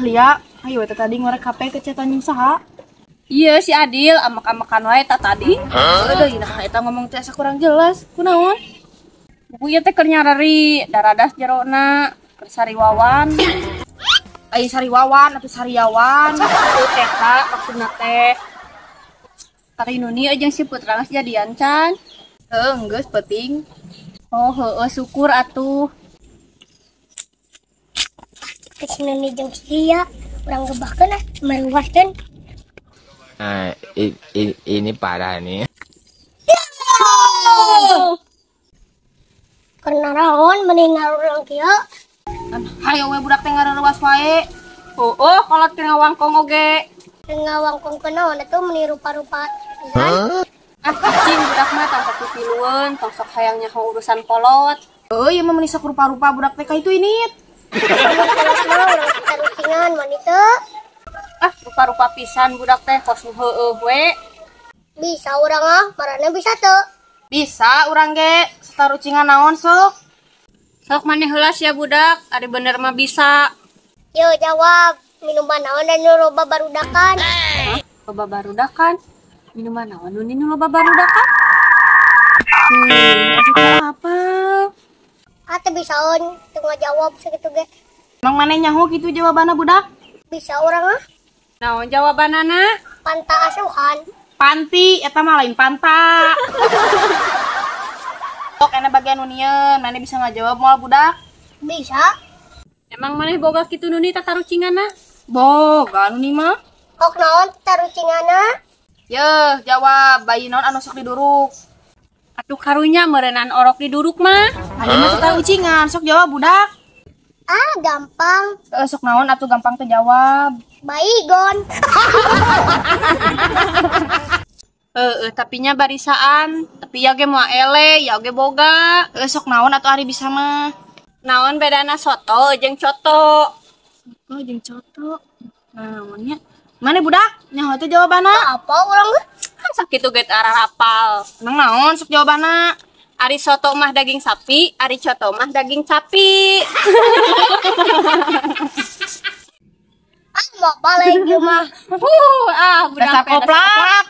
Lia, ayo teh tadi ngorek HP ke chatan jeung saha? Iya si Adil amak-amakan wae ta tadi. Aduh, nah eta ngomong teh asa kurang jelas. Kunaon? Buku ieu teh keur nyareri, daradas jerona, keur sariwawan. Ai sariwawan atau sariawan? Teu teh maksudna teh. Ari Nuni jeung si Putra geus jadian can? Heuh, geus peuting. Oh, heueuh syukur atuh. Si Nuni jeung si Lia, urang gebahkeun ah, meruaskeun. Nah, ini parah nih. Karena raon meninggal urang kieu. Hayo we budak teh ngareruas wae. Heueuh, kolot keur ngawangkong oge. Ngawangkong kunaon atuh meuni rupa-rupa. Hah? Ah, cing budak mah tong sok pipilueun, tong sok hayang nyaho urusan kolot. Heueuh, ieu mah meuni sok rupa-rupa budak teh ka itu init. Urang tarucingan mani teu. Ah, rupa-rupa pisan budak teh kos nu heueuh we. Bisa urang ah, marana bisa teu? Bisa urang ge, satarucingan naon sok? Sok maneh heula sia budak, ari bener mah bisa. Yo jawab, minuman naon dan nu loba barudakan? Hah? Loba barudakan? Minuman naon nu loba barudakan? Apa? Ah, teu bisa on, teu ngajawab sakitu ge. Emang maneh nyaho kitu jawabanna budak? Bisa urang ah. Naon jawabanana? Panta asuhan. Panti, eta mah lain panta. Sok ena bagian nu nieun, maneh bisa ngajawab moal budak? Bisa. Emang maneh boga kitu Nuni tatarucinganna? Boga Nuni mah. Ok naon tatarucinganna? Yeuh, jawab bayi naon anu sok diduruk? Atuh karunya meureunnan orok diduruk mah. Ari mah tatarucingan, sok jawab budak. Ah, gampang. Sok naon atuh gampang teh jawab. Baygon. Heeh, tapi nya barisaan, tapi ya ge moal ele, ya ge boga. Sok naon atuh ari bisa mah. Naon bedana soto jeung coto? Soto jeung coto. Naonnya? Mana budak? Nyaho teh jawabanna? Apa urang ge? Sakitu ge ararapal. Emang naon sok jawabanna? Ari soto mah daging sapi, ari coto mah daging sapi. Ah, mau balik ieu mah. Ah, budak Dasar koplak.